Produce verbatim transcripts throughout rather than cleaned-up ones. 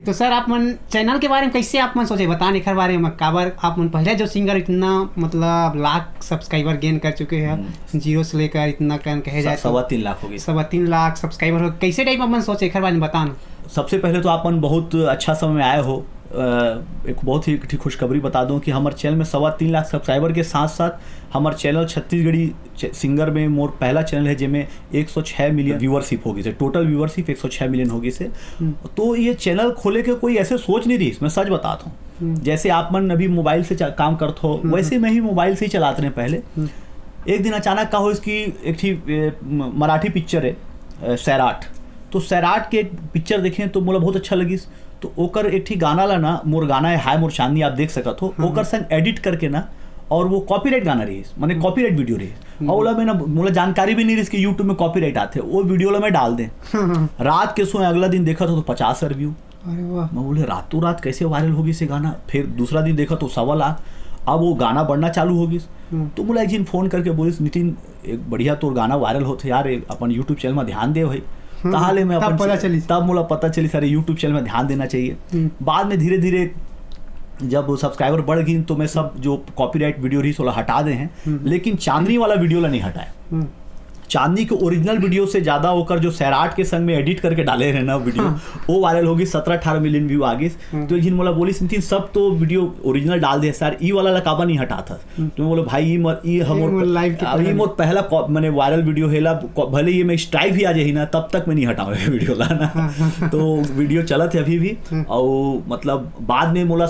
तो सर, आप मन चैनल के बारे में कैसे आप मन सोचे, बतान एखर बारे में, काबर आप मन पहले जो सिंगर इतना, मतलब, लाख सब्सक्राइबर गेन कर चुके हैं, हम्म। जीरो से लेकर इतना कन कहे जाए तो सवा तीन लाख हो गई। सवा तीन लाख सब्सक्राइबर हो, कैसे टाइप आप मन सोचे एखर बारे में बतान। सबसे पहले तो आप मन बहुत अच्छा समय में आए हो। अ, एक बहुत ही, एक ठी खुशखबरी बता दूं कि हमर चैनल में सवा तीन लाख सब्सक्राइबर के साथ साथ हमर चैनल छत्तीसगढ़ी च-, सिंगर में मोर पहला चैनल है, जेमे एक सौ छह मिलियन व्यूअरशिप हो गई से, टोटल व्यूअरशिप एक सौ छह मिलियन हो गई से। हम्म। तो ये चैनल खोले के कोई ऐसे सोच नहीं रही, मैं सच बताता हूँ। हम्म। जैसे आप मन अभी मोबाइल से चा-, काम करत हो, हम्म। वैसे मैं ही मोबाइल से ही चलाते रहे पहले। हम्म। एक दिन अचानक का होइस कि एक ठी, ए, म-, मराठी पिक्चर है, ए, सैराट। तो सैराट के एक पिक्चर देखें तो मोला बहुत अच्छा लगिस। तो ओकर एक ठी गाना ला ना, मोर गाना है हाय मोर चांदनी, आप देख सकत हो, हम्म। ओकर संग एडिट करके ना, और वो कॉपीराइट गाना रहिस, माने कॉपीराइट वीडियो रहिस। हम्म। और ओला मैं ना, मोला जानकारी भी नहीं रहिस कि YouTube में कॉपीराइट आथे। वो वीडियो ला मैं डाल दें। हाँ, हाँ। रात के सोए अगला दिन देखत हो तो पचास हजार व्यू। अरे वाह। मैं बोले, रातों रात कैसे वायरल हो गई से गाना? फिर दूसरा दिन देखा तो सवा लाख। अब वो गाना बढ़ना चालू हो गई। हम्म। तो मोला एक झिन फोन करके बोलिस, "नितिन, एक बढ़िया तोर गाना वायरल होथे यार, एक अपन YouTube चैनल में ध्यान दे भाई।" हम्म, तहाले मैं तब अपन पता चलिस। तब मोला पता चलिस, अरे YouTube चैनल में ध्यान देना चाहिए। हम्म। बाद में धीरे धीरे जब सब्सक्राइबर बढ़ गई तो मैं सब जो कॉपीराइट वीडियो रहिस ओला हटा दे हैं, हम्म। लेकिन चांदनी वाला वीडियो ला नहीं हटाए। हम्म। चांदनी के ओरिजिनल वीडियो से ज्यादा ओकर जो सैराट के संग में एडिट करके डाले रहे ना वीडियो, हाँ। वो वायरल होगी, सत्रह अठारह मिलियन व्यू आ गई। हम्म। तो एक झिन मोला बोलिस, "नितिन, सब तो वीडियो ओरिजिनल डाल दे सर, ई वाला ला काबर नहीं हटात हस?" हम्म। तो मैं बोले, "भाई, ई मर, ई ये हमर मोर लाइव के अभी पहला मोर पहला कॉ-, माने वायरल वीडियो है ला, कॉ-, भले ये मैं स्ट्राइक भी आ जाही ना, तब तक मैं नहीं हटाऊँ ये वीडियो ला ना।" हाँ, हाँ। तो वीडियो चलत है अभी भी। हम्म। और मतलब बाद में मोला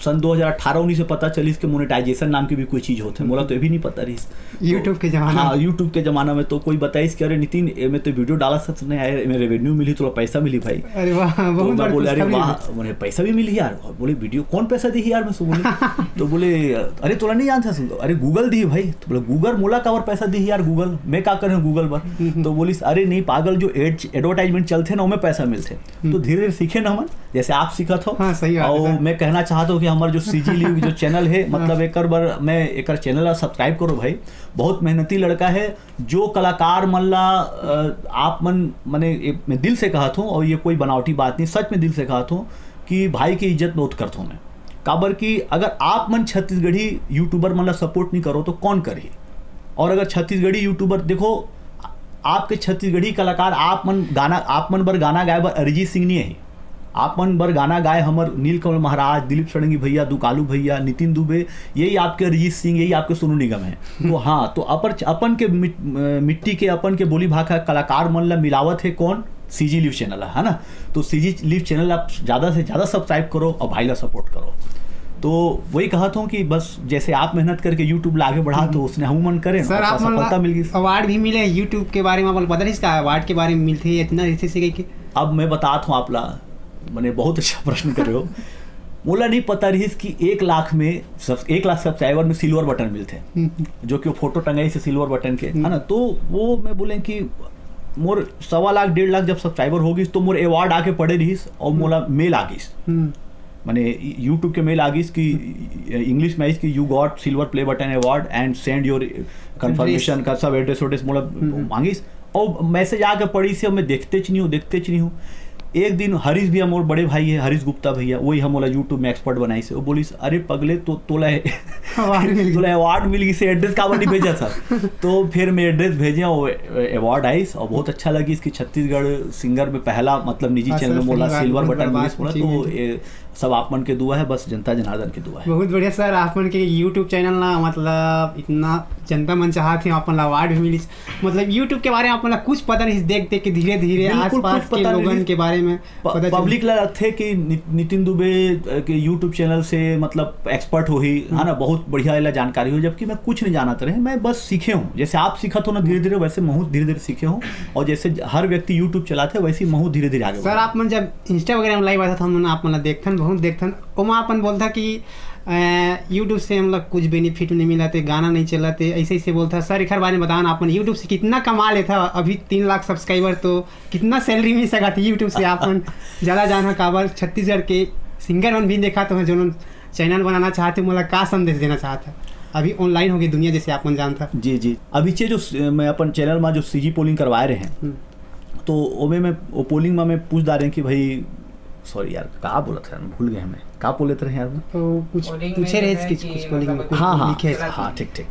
सन दो हज़ार अठारह उन्नीस से पता चलिस कि मोनेटाइजेशन नाम की भी कोई चीज होते, मोला तो ये भी नहीं पता रहिस। YouTube के जमाना हाँ, में। YouTube के जमाना में तो कोई बताइस कि अरे नितिन, एमे तो वीडियो डाला सच नहीं आए, एमे रेवेन्यू मिली, तोला पैसा मिली भाई। अरे वाह, तो बहुत मैं बड़ी बोले, "अरे खुशखबरी वाह, मिली। मुझे पैसा भी मिली यार।" और बोले, "वीडियो कौन पैसा दी यार?" मैं उसको बोले, तो बोले, "अरे तोला नहीं जानता सुन।" "अरे Google दी भाई।" तो बोले, "Google मोला काबर पैसा दी यार Google? मैं का करूँ Google पर?" हम्म। तो बोलिस, "अरे नहीं पागल, जो एड, एडवर्टाइजमेंट चलते ना, ओमे पैसा मिलते।" हम्म। तो धीरे धीरे सीखे ना हमन, जैसे आप सीखत हो। हाँ, सही बात है, और सर। मैं कहना चाहता हूँ कि हमार जो सीजी लिव जो चैनल है, हाँ। मतलब एक बार मैं एक चैनल ला सब्सक्राइब करो भाई, बहुत मेहनती लड़का है। जो कलाकार मन ला, अ, आप मन, मने, ए, मैं दिल से कहत हूँ, और ये कोई बनावटी बात नहीं, सच में दिल से कहत हूँ कि भाई की इज्जत बहुत करत हूँ मैं। काबर कि अगर आप मन छत्तीसगढ़ी यूट्यूबर मन ला सपोर्ट नहीं करो तो कौन करही? और अगर छत्तीसगढ़ी यूट्यूबर, देखो, आपके छत्तीसगढ़ी कलाकार, आप मन गाना, आप मन बर गाना गाए बर अरिजीत सिंह नहीं है, आप मन बर गाना गाए हमर नीलकमल महाराज, दिलीप षडंगी भैया, दुकालू भैया, नितिन दुबे, यही आपके अरिजीत सिंह, यही आपके सोनू निगम है। तो हाँ, तो अपन, अपन के मिट-, अ, मिट्टी के, अपन के बोली भाखा कलाकार मन ला मिलावत है कौन? सीजी लिव चैनल है ना। तो सीजी लिव चैनल आप ज्यादा से ज्यादा सब्सक्राइब करो और भाई ला सपोर्ट करो। तो वही कहत हूँ कि बस जैसे आप मेहनत करके यूट्यूब ला आगे बढ़ा, तो उसने हम मन करें सर, और आप मन सफलता ला मिल गई। अवार्ड भी मिले यूट्यूब के बारे में, आप मन पता नहीं इसका अवार्ड के बारे में मिलते हैं इतना, जैसे से कि अब मैं बतात हूँ आप ला, मैंने बहुत अच्छा प्रश्न करे हो। मोला नहीं पता रहिस कि एक लाख में सब, एक लाख सब्सक्राइबर में सिल्वर बटन मिलते हैं, हम्म। जो कि वो फोटो टंगाई से सिल्वर बटन के, हम्म। है ना। तो वो मैं बोले कि मोर सवा लाख, डेढ़ लाख जब सब्सक्राइबर हो गई तो मोर अवार्ड आके पड़े रहिस और मोला मेल आ गई, हम्म। माने यूट्यूब के मेल आ गई कि इंग्लिश में आइस कि "You got silver play button award and send your confirmation" का सब एड्रेस वड्रेस मोला हम्म। मांगिस। और मैसेज आके पड़ी से मैं देखते च नहीं हूँ, देखते च नहीं हूँ। एक दिन हरीश भैया, मोर बड़े भाई है हरीश गुप्ता भैया, वही हम मोला यूट्यूब में एक्सपर्ट बनाई से, वो बोलिस, "अरे पगले, तो तोला अवार्ड मिल गया। तोला अवार्ड मिल गई से, एड्रेस काबर नहीं भेजा था?" तो फिर मैं एड्रेस भेजे और अवार्ड आइस और बहुत अच्छा लगिस कि छत्तीसगढ़ सिंगर में पहला, मतलब, निजी हाँ, चैनल में सर, मोला सही बात, सिल्वर बहुत बटन बड़ी मिलिस बात मोला। है, जी, तो जी। ये सब आप मन के दुआ है, बस जनता जनार्दन की दुआ है। बहुत बढ़िया सर, आप मन के यूट्यूब चैनल ना, मतलब, इतना जनता मन चाहत है, आप मन ला अवार्ड भी मिलिस, मतलब, यूट्यूब के बारे में आप मन ला कुछ पता नहीं, देख देख के धीरे धीरे बिल्कुल, आसपास कुछ के पता नहीं लोगन रहिस। के बारे में प-, पता चली। पब्लिक ला लगथे कि नि-, नितिन दुबे, अ, के यूट्यूब चैनल से, मतलब, एक्सपर्ट होही, है ना, बहुत बढ़िया एला जानकारी हो, जबकि मैं कुछ नहीं जानत रहे, मैं बस सीखे हूँ। जैसे आप सीखत हो ना धीरे धीरे, वैसे महूँ धीरे धीरे सीखे हूँ, और जैसे हर व्यक्ति यूट्यूब चलाते हैं, वैसे ही महूँ धीरे धीरे आगे सर, बढ़ा। आप मन जब इंस्टा वगैरह में लाइव आता था, हम आप मन ला देखथन, बहुत देखथन, ओमा अपन बोलता कि, अ, यूट्यूब से हम लोग कुछ बेनिफिट नहीं मिला थे, गाना नहीं चला थे, ऐसे ऐसे बोलता। सर, एकर बारे में बताओ ना, आप मन यूट्यूब से कितना कमा लेता? अभी तीन लाख सब्सक्राइबर, तो कितना सैलरी मिल सका थी यूट्यूब से? आप मन ज्यादा जाना काबर, छत्तीसगढ़ के सिंगर मन भी देखा तो हैं, जो चैनल बनाना चाहते, मोला का संदेश देना चाहता? अभी ऑनलाइन हो गई दुनिया, जैसे आप मन जानता। जी, जी। अभी चे जो स-, मैं अपन चैनल में जो सीजी पोलिंग करवाए रहे हैं, हम्म। तो ओमे में, वो पोलिंग में मैं पूछ डारे कि भाई, सॉरी यार, का बोलत रहे, भूल गए हमें, का बोलत रहे यार मैं? तो कुछ Polling पूछे में रहे है कुछ कि कुछ पोलिंग में मतलब कुछ हाँ हाँ लिखे है। हाँ, ठीक ठीक,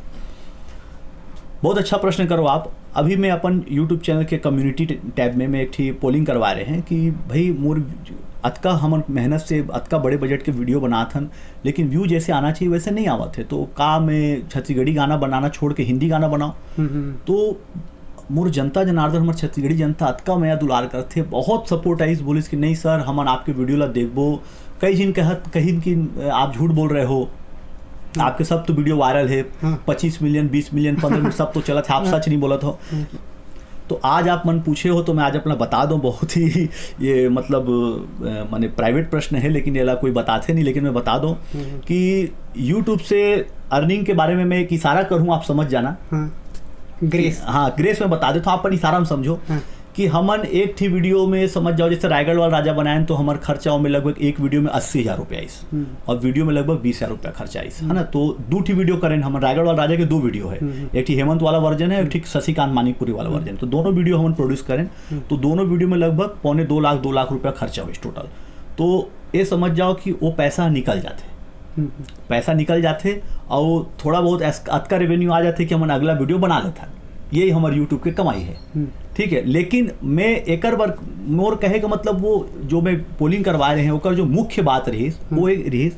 बहुत अच्छा प्रश्न करो आप। अभी मैं अपन यूट्यूब चैनल के कम्युनिटी टैब में मैं एक ठी पोलिंग करवा रहे हैं कि भाई मोर अतका हमन मेहनत से अतका बड़े बजट के वीडियो बनात हन, लेकिन व्यू जैसे आना चाहिए वैसे नहीं आवत है, तो का मैं छत्तीसगढ़ी गाना बनाना छोड़ के हिंदी गाना बनाऊँ? हम्म, हम्म। तो मोर जनता जनार्दन, हमर छत्तीसगढ़ी जनता अतका मया दुलार करथे, बहुत सपोर्ट आइस, बोलिस कि नहीं सर, हमन आपके वीडियो ला देखबो। कई झिन कहत कहिन कि आप झूठ बोल रहे हो, आपके सब तो वीडियो वायरल है, हाँ। पच्चीस मिलियन, बीस मिलियन, पन्द्रह मिलियन, सब तो चलत है, आप सच नहीं बोलत हो। तो आज आप मन पूछे हो तो मैं आज अपना बता दूं, बहुत ही ये मतलब अ, माने प्राइवेट प्रश्न है, लेकिन एला कोई बताथे नहीं, लेकिन मैं बता दूं कि यूट्यूब से अर्निंग के बारे में मैं एक इशारा करूं, आप समझ जाना। हाँ, ग्रेस। हाँ, ग्रेस में बता देता हूँ, आप अपन इशारा में समझो हाँ। कि हमन एक ठी वीडियो में समझ जाओ, जैसे रायगढ़ वाला राजा बनाएन तो हमर खर्चा में लगभग एक वीडियो में अस्सी हजार रुपया आइस हम्म। और वीडियो में लगभग बीस हजार रुपया खर्चा आइस, है ना? तो दू ठी वीडियो करेन हमन, रायगढ़ वाला राजा के दो वीडियो है, हम्म। एक ठी हेमंत वाला वर्जन है, एक ठी शशिकांत मानिकपुरी वाला वर्जन, तो दोनों वीडियो हमन प्रोड्यूस करेन। तो दोनों वीडियो में लगभग पौने दो लाख, दो लाख रुपया खर्चा होइस टोटल। तो ये समझ जाओ कि वो पैसा निकल जाथे, हम्म, पैसा निकल जाथे और थोड़ा बहुत ऐस- अतका रेवेन्यू आ जाथे कि हमन अगला वीडियो बना लेथन। यही हमर यूट्यूब के कमाई है, हम्म। ठीक है। लेकिन मैं एकर बर, मोर कहे का मतलब, वो जो मैं पोलिंग करवा रहे हैं, ओकर जो मुख्य बात रहिस, वो एक रहिस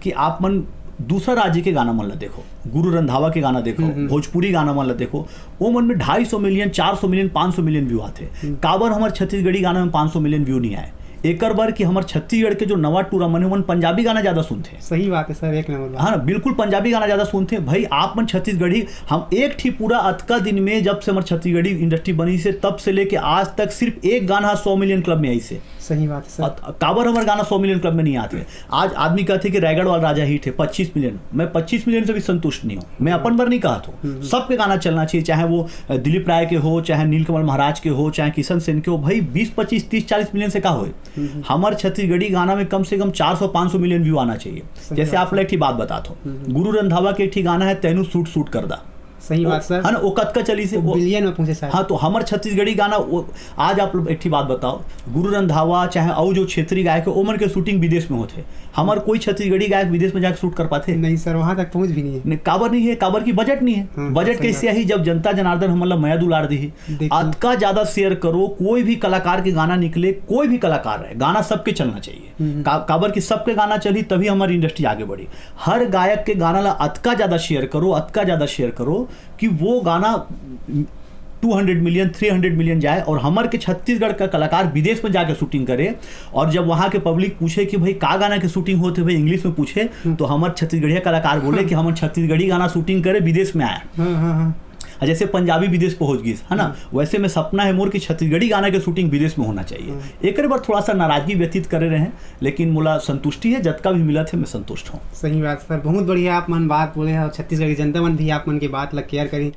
कि आप मन दूसरा राज्य के गाना मन ला देखो, गुरु रंधावा के गाना देखो, हम्म, हम्म। भोजपुरी गाना मन ला देखो, वो मन में ढाई सौ मिलियन, चार सौ मिलियन, पाँच सौ मिलियन व्यू आथे। काबर हमर छत्तीसगढ़ी गाना में पाँच सौ मिलियन व्यू नहीं आए? एकर बर कि हमर छत्तीसगढ़ के जो नवा टूरा मन हे, ओमन पंजाबी गाना ज्यादा सुनथे। सही बात है सर, एक नंबर बात। हाँ ना, बिल्कुल पंजाबी गाना ज्यादा सुनथे भाई। आप मन छत्तीसगढ़ी, हम एक ठी पूरा अतका दिन में, जब से हमर छत्तीसगढ़ी इंडस्ट्री बनी से, तब से लेके आज तक सिर्फ एक गाना सौ मिलियन क्लब में आइस हे। सही बात है सर। अत- काबर हमर गाना सौ मिलियन क्लब में नहीं आते? आज आदमी कहते कि रायगढ़ वाला राजा हिट है, पच्चीस मिलियन। मैं पच्चीस मिलियन से भी संतुष्ट नहीं हूँ, मैं अपन बर नहीं कहत हूँ। सबके गाना चलना चाहिए, चाहे वो अ, दिलीप राय के हो, चाहे नीलकमल महाराज के हो, चाहे किशन सेन के हो। भाई, बीस, पच्चीस, तीस, चालीस मिलियन से का होए? हमर छत्तीसगढ़ी गाना में कम से कम चार सौ, पाँच सौ मिलियन व्यू आना चाहिए। सही जैसे बात आप एक ठी बात बतात हो, गुरु रंधावा के एक ठी गाना है, तैनू सूट सूट करदा। सही बात सर। है ना, वो कतका चलिस हे? वो बिलियन में पहुंचे सर। हाँ, तो हमर छत्तीसगढ़ी गाना वो, आज आप लोग एक ठी बात बताओ, गुरु रंधावा चाहे अउ जो क्षेत्रीय गायक है, ओमन के शूटिंग विदेश में होथे। हमर कोई छत्तीसगढ़ी गायक विदेश में जाके शूट कर पाथे? नहीं सर, वहाँ तक पहुँच भी नहीं है। नहीं, काबर नहीं है? काबर की बजट नहीं है। हाँ, बजट सही के बात। स्याही जब जनता जनार्दन हमन ला मया दुलार दिही, देखिए। अतका ज्यादा शेयर करो, कोई भी कलाकार के गाना निकले, कोई भी कलाकार रहे, गाना सबके चलना चाहिए। हम्म। का, काबर कि सबके गाना चली तभी हमारी इंडस्ट्री आगे बढ़ी। हर गायक के गाना ला अतका ज्यादा शेयर करो, अतका ज्यादा शेयर करो कि वो गाना two hundred million, three hundred million जाए और हमर के छत्तीसगढ़ का कलाकार विदेश में जाके शूटिंग करे और जब वहाँ के पब्लिक पूछे कि भाई का गाना के शूटिंग होथे भाई, इंग्लिश में पूछे, तो हमर छत्तीसगढ़िया कलाकार बोले कि हमन छत्तीसगढ़ी गाना शूटिंग करे विदेश में आए। हाँ हाँ हाँ। और जैसे पंजाबी विदेश पहुंच गई है ना, वैसे में सपना है मोर कि छत्तीसगढ़ी गाना के शूटिंग विदेश में होना चाहिए। एक बार थोड़ा सा नाराजगी व्यतीत करे रहे हैं, लेकिन मोला संतुष्टि है, जतका भी मिलत है मैं संतुष्ट हूँ। सही बात सर, बहुत बढ़िया आप मन बात बोले हैं और छत्तीसगढ़ की जनता मन भी आप मन के बात ला केयर करी।